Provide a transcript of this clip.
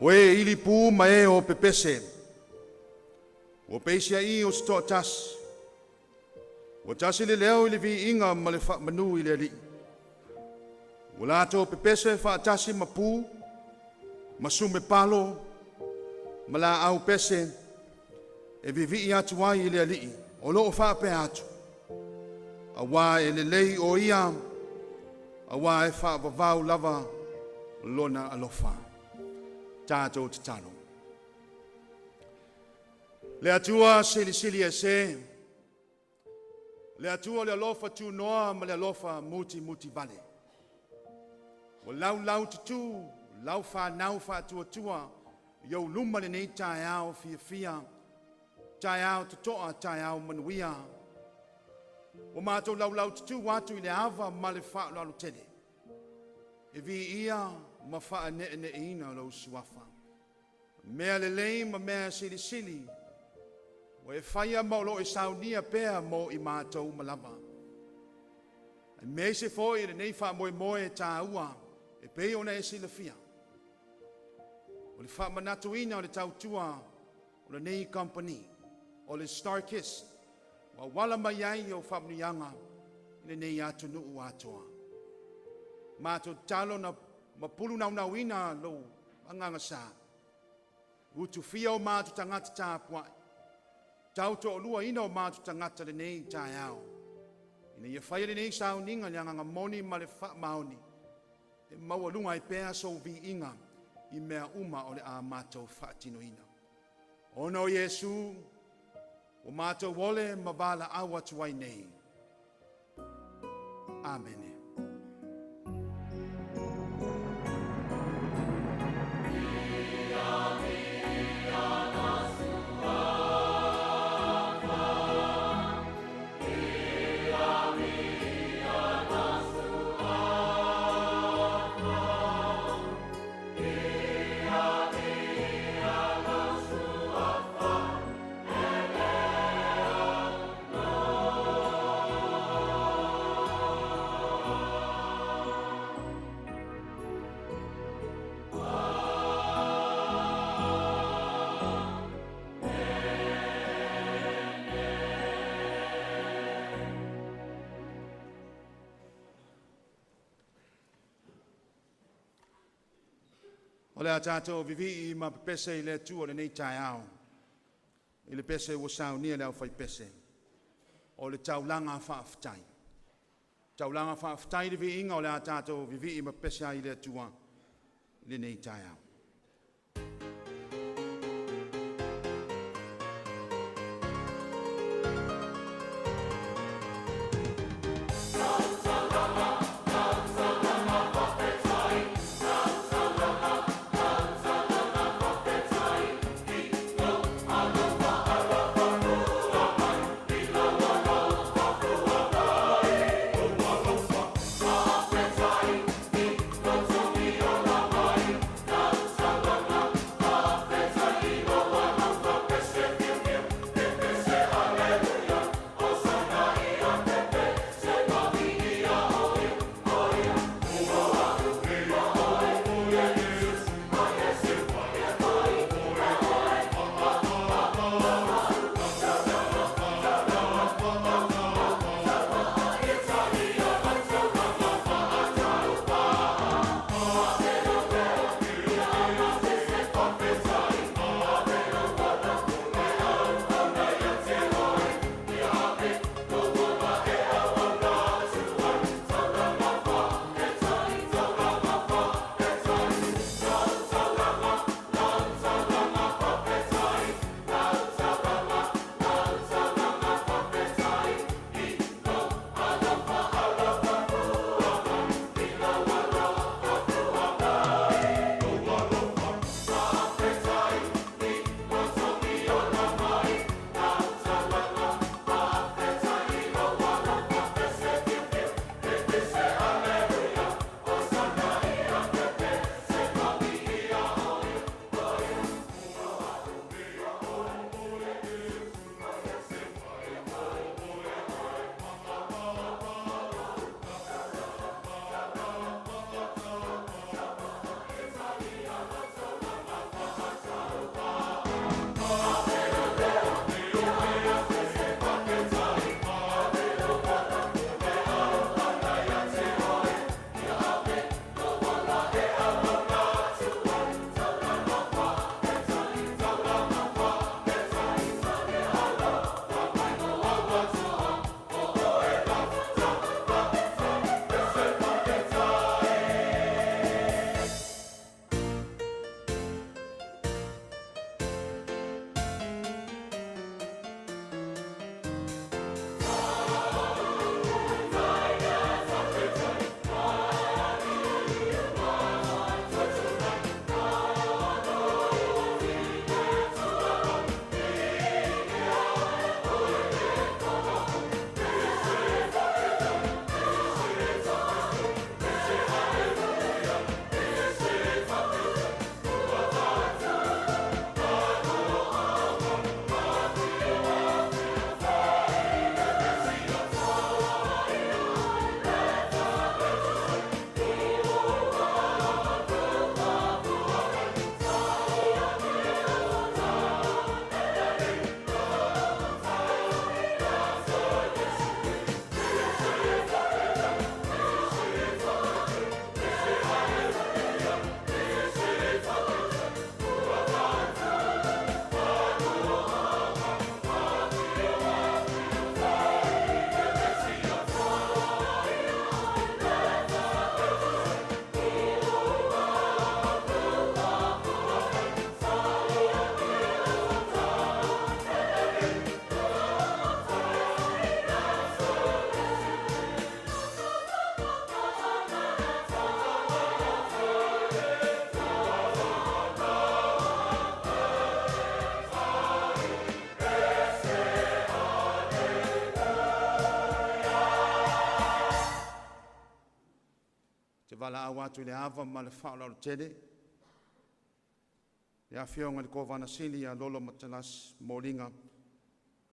O e ilipu ma e o pepese, ua peisia'i o se toatasi, ua tasi le leo i le viiga ma le faamanu i le Alii. Ua latou pepese faatasi ma pu, ma sumepalo, ma laau pese, e vivii atu ai i le Alii, o loo faapea atu, auā e lelei o Ia, auā e faavavau lava Lona alofa. Tatou tatalo. Le Atua Silisili Ese, le Atua o le alofa tunoa ma le alofa mutimutivale, ua laulaututu lau fanau faatuatua i ou luma lenei taeao fiafia, taeao totoa, taeao manuia. Ua matou laulaututu atu i le ava ma le faaaloalo tele e viia ma faaneeneeina lou suafa. Mea lelei ma mea silisili ua e faia ma o loo e saunia pea mo i matou uma lava. Aemaise foi lenei faamoemoe taua e pei ona e silafia, o le faamanatuina o le tautua o lenei kamupani o le StarKist, ua auala mai ai au faamanuiaga i lenei atunuu atoa. Matou tatalo na mapulu naunauina lou agaga sa, utufia o matou tagata tapuai, tau toaluaina o matou tagata lenei taeao, ina ia faia lenei sauniga i le agaga moni ma le faamaoni, e maualuga ai pea sou viiga i mea uma o le a matou faatinoina. Ona o Iesu ua matou ole ma valaau atu ai nei. Amene. O le a tatou vivii ma pepese i le Atua i lenei taeao, i le pese ua saunia e le aufaipese, o le taulaga faafetai. Taulaga faafetai le viiga o le a tatou vivii ma pepese ai i le Atua i lenei taeao. valaau atu i le ava ma le faaaloalo tele le Afioga i le Kovana Sili ia Lolo Matalasi Moliga.